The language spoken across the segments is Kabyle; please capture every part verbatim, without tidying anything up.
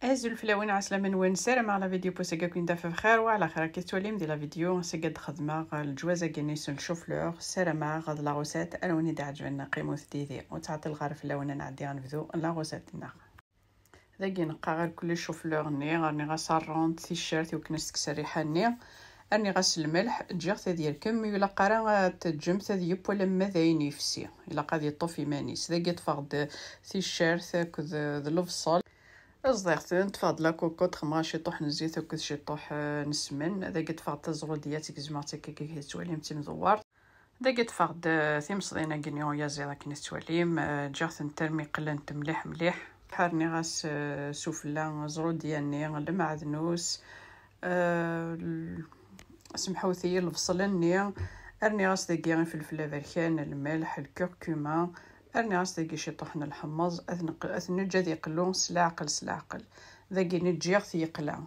Azul fell-awen, ɛeslama-nwen, ssarameɣ la vidéo n wass-agi ad ken-taf bxir wa ɛla xir. Akka tettwalim di la vidéo, ass-agi ad d-xedmeɣ leǧwaz-agi-nni s le chou-fleur. Ssarameɣ d la recette ara wen-d-iɛeǧben, qqimet did-i. Ur ttɛeṭṭileɣ ara fell-awen, ad nɛeddi ad nebdu la recette-nneɣ. Dagi neqqar ɣer kulli chou-fleur-nni, rniɣ-as rond, ticcert, i wakken ad s-tekkes rriḥa-nni. Rniɣ-as lmelḥ, ǧǧiɣ-t ad yerkem, ur ilaq ara ad teǧǧemt ad yeww alamma d ayen yefsi, ilaq ad yeṭṭef iman-is. Dagi ṭṭfeɣ-d ticcert akked d lebṣel. Ẓḍiɣ-ten, ṭṭfeɣ-d la cocotte, xedmeɣ ciṭuḥ n zzit akked ciṭuḥ, eh, n ssmen. Dagi ṭṭfeɣ-d taẓrudiyat, gezmeɣ-tt akka, akka tettwalim d timdewwert. Dagi ṭṭfeɣ-d, eh, timseḍin-agi-nni uyaziḍ akken i tettwalim, eh, ǧǧiɣ-tent armi qlent mliḥ mliḥ. Rniɣ-as, eh, sufella ẓrudiya-nni, lmeɛdnus, eh, l-, semḥut-iyi, lebṣel-nni. Rniɣ-as dagi ifelfel aberkan, lmelḥ, lkurkuma. Rniɣ-as dagi ciṭuḥ n lḥemmeẓ. Ad neq-, ad t-neǧǧ ad yeqlu s leɛqel, s leɛqel. Dagi neǧǧiɣ-t yeqla.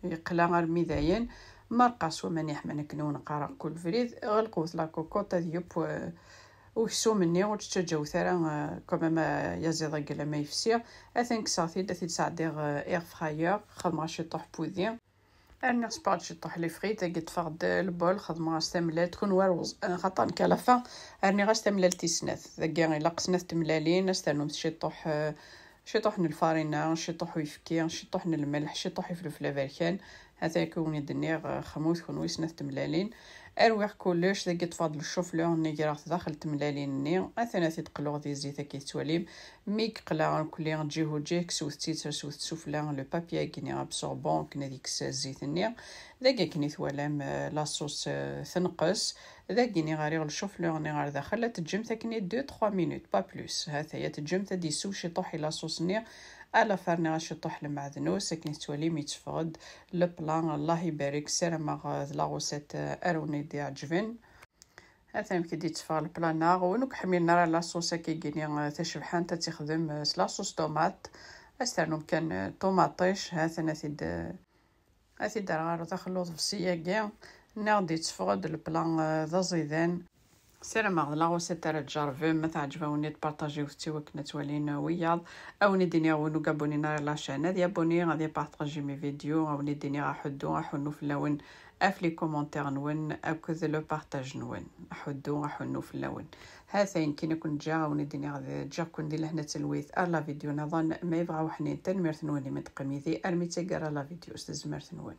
Yeqla armi dayen. Ma rqeɣ s waman yeḥman akken i wen-qqareɣ kul brid, ɣelqewt la cocotte ad yeww, eh, uksum-nni, ur tt-ttaǧǧawet ara, eh, quand même, eh, ayaziḍ-agi alamma yefsi. Atan kkseɣ-t-id, ad t-id-sɛeddiɣ, eh, air fryer, xedmeɣ ciṭuḥ pudi. Rniɣ sbeɣ-d ciṭuḥ les frites, dagi ṭṭfeɣ-d lbol, xedmeɣ-as tamellalt, kunwi rewẓ, eh, xaṭer nekk à la fin rniɣ-as tamellalt tis snat. Dagi ilaq snat tmellalin, ad s-ternumt ciṭuḥ, eh, ciṭuḥ n lfarina, ciṭuḥ uyefki, ciṭuḥ n lmelḥ, ciṭuḥ ifelfel aberkan. Ata akka wen-d-nniɣ, eh, xemut kunwi snat tmellalin. Rwiɣ kullec, dagi ṭṭfeɣ-d le chou-fleur-nni, greɣ-t daxel tmellalin-nni. Atan ad t-id-qluɣ di zzit akka i tettwalim. Mi yeqla irkelli ǧih u ǧih, ksewt-tt-id, sersewt-t sufella le papier-agi-nni absorbant akken ad yekkes zzit-nni. Dagi akken i twalam, eh, la sauce, eh, tenqes. Dagi-nni ɣer iɣ le chou-fleur-nni ɣer daxel, ad teǧǧemt akken i deux trois minutes, pas plus. Ha-t-aya teǧǧemt ad d-yessew ciṭuḥ i la sauce-nni. À la fin rniɣ-as ciṭuḥ lmeɛdnus, akken i tettwalim yetteffeɣ-d le plat. Allah ibarek, ssarameɣ, eh, d la recette, eh, ara wen-d-iɛeǧben. Atan amek i d-yetteffeɣ le plat-nneɣ. Win ur iḥemmlen ara la sauce akkagi-nni, eh, tacebḥant, ad tt-ixdem, eh, s la sauce tomate. Ad s-ternum kan, eh, ṭumaṭic. Atan ad t-id-, eh, ad t-id-rreɣ ɣer daxel uḍebsi-agi. Nniɣ-d yetteffeɣ-d le plat, eh, d aẓidan. Ssarameɣ d la recette ara tjerrbem. Ma teɛǧeb-awen-id, partagiwet-tt i wakken ad twalin, eh, wiyaḍ. A wen-id-iniɣ, win ur abonné ara la chaîne, ad yabonné, ad yapartaji mes vidéos. A wen-id-iniɣ aḥuddu, aḥunnu fell-awen ɣef les commentaires-nwen akked le partage-nwen. Aḥuddu, aḥunnu fell-awen. Ha-t ayen kan i ken-ǧǧiɣ, a wen-id-iniɣ d, ǧǧiɣ-ken di lehna d talwit ar la vidéo nniḍen, ma yebɣa weḥnin. Tanemmirt-nwen imi d-teqqim yid-i armi d taggara la vidéo s tezmert-nwen.